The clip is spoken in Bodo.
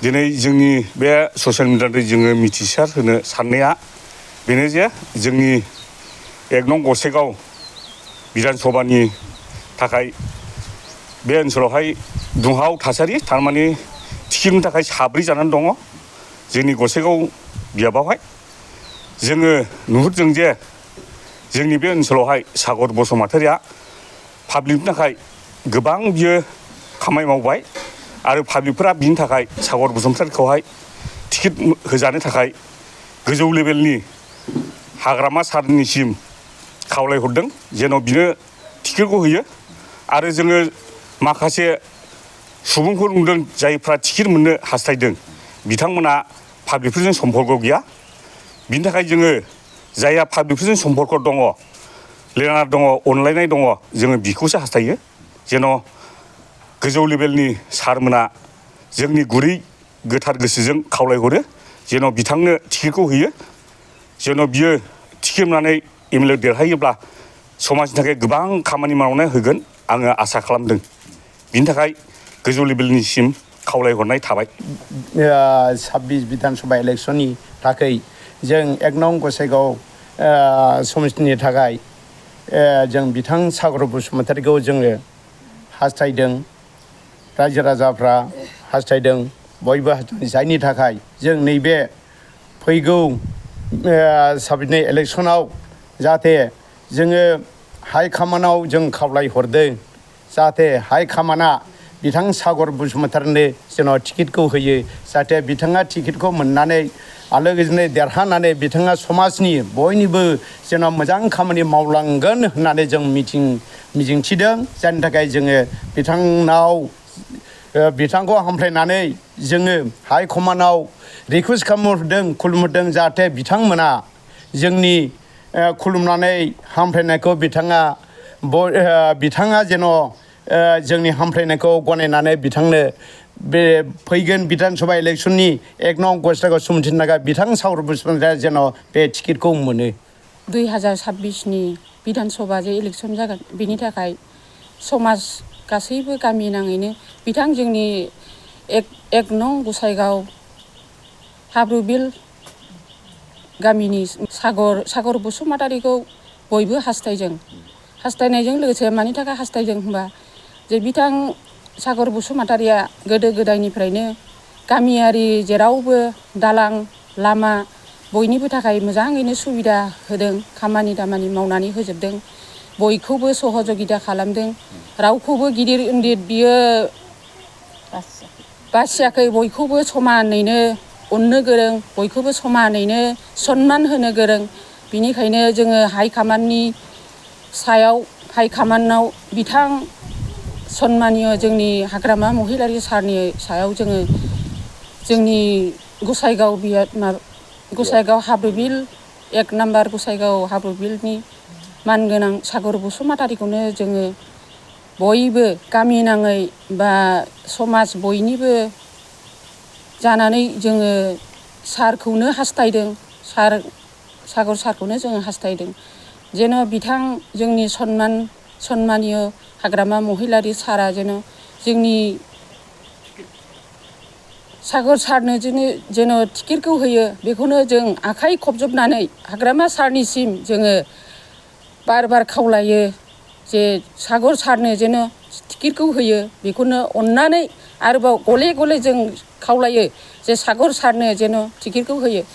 दिनै जोंनि बे ससियेल मिडियानिफ्राय जोङो मिथिसार होनो साननाया बेनो जे जोंनि 1 नं गसाइगाव बिधान सभानि थाखाय बे ओनसोलावहाय दुंहाव थासारि थारमाने टिकेटनि थाखाय साब्रै जानानै दङ जोंनि गसाइगाव बियाबावहाय जोङो नुहुरदों जे जोंनि बे ओनसोलावहाय सागर बसुमतारिया पाब्लिकनि थाखाय गोबां बियो खामानि मावबाय आरो पाब्लिकफोरा बिनि थाखाय सागर बसुमतारिखौहाय टिकेट होजानो थाखाय गोजौ लेभेलनि हाग्रामा सारनिसिम खावलायहरदों जेन' बिनो टिकेटखौ होयो आरो जोङो माखासे सुबुंफोर नुदों जायफ्रा टिकेट मोननो हास्थायदों बिथांमोना पाब्लिकफोरजों सम्पर्क गैया बिनि थाखाय जोङो जायहा पाब्लिकफोरजों सम्पर्क दङ लेनार दङ अनलायनाय दङ जोङो बिखौसो हास्थायो जेन' गोजौ लेभेलनि सारमोना जोंनि गुरै गोथार गोसोजों खावलायहरो जेन' बिथांनो टिकेटखौ होयो जेन' बियो टिकेट मोननानै एमएलए देरहायोब्ला समाजनि थाखाय गोबां खामानि मावना होगोन आङो आसा खालामदों बिनि थाखाय गोजौ लेभेलनिसिम खावलायहरनाय थाबाय 26 बिधान सभा इलेक्शननि थाखाय जों 1 नं गसाइगाव समस्थिनि थाखाय जों बिथां सागर बसुमतारिखौ जोङो हास्थायदों रायजो राजाफ्रा हास्थायदों बयबो हास्थायदों जायनि थाखाय जों नैबे फैगौ 26 इलेक्शनाव जाहाथे जोङो हाइ कमान्डआव जों खावलायहरदों जाहाथे हाइ कमान्डआ बिथां सागर बसुमतारिनो जेन' टिकेटखौ होयो जाहाथे बिथाङा टिकेटखौ मोननानै आलो गोजोनै देरहानानै बिथाङा समाजनि बयनिबो जेन' मोजां खामानि मावलांगोन होननानै जों मिजिंथिदों जायनि थाखाय जोङो बिथांखौ हामफ्रायनानै जोङो हाइ कमान्डआव रिकुवेस्ट खालामहरदों खुलुमहरदों जाहाथे बिथांमोना जोंनि खुलुमनानै हामफ्रायनायखौ बिथाङा जेन' जोंनि हामफ्रायनायखौ गनायनानै बिथांनो बे फैगोन बिधान सभा इलेक्शननि 1 नं गसाइगाव समस्थिनि थाखाय बिथां सागर बसुमतारिया जेन' बे टिकेटखौ मोनो 2026नि बिधान सभा जे इलेक्शन जागोन बिनि थाखाय समाज गासैबो गामि नाङैनो बिथां जोंनि 1 नं गसाइगाव हाब्रुबिल गामिनि सागर बसुमतारिखौ बयबो हास्थायनायजों लोगोसे मानि थाखाय हास्थायदों होनबा जे बिथां सागर बसुमतारिया गोदो गोदायनिफ्रायनो गामियारि जेरावबो दालां लामा बयनिबो थाखाय मोजाङैनो सुबिदा होदों खामानि दामानि मावनानै होजोबदों बयखौबो सहजुगिता खालामदों रावखौबो गिदिर उन्दै बियो बासियाखै बयखौबो समानैनो अननो गोरों बयखौबो समानैनो सनमान होनो गोरों बिनिखायनो जोङो हाइ कमान्डआव बिथां सन्मानिय जोंनि हाग्रामा महिलारि सारनि सायाव जोङो जोंनि गसाइगाव हाब्रुबिल 1 नाम्बार गसाइगाव हाब्रुबिलनि मानगोनां सागर बसुमतारिखौनो जोङो बयबो गामि नाङै बा समाज बयनिबो जानानै जोङो सारखौनो हास्थायदों सागर सारखौनो जोङो हास्थायदों जेन' बिथां जोंनि सन्मानिय हाग्रामा महिलारि सारा जेन' जोंनि सागर सारनो जेन' टिकेटखौ होयो बेखौनो जों आखाइ खबजबनानै हाग्रामा सारनिसिम जोङो बार खावलायो जे सागर सारनो जेन' टिकेटखौ होयो बेखौनो अननानै आरोबाव गले गले जों खावलायो जे सागर सारनो जेन' टिकेटखौ होयो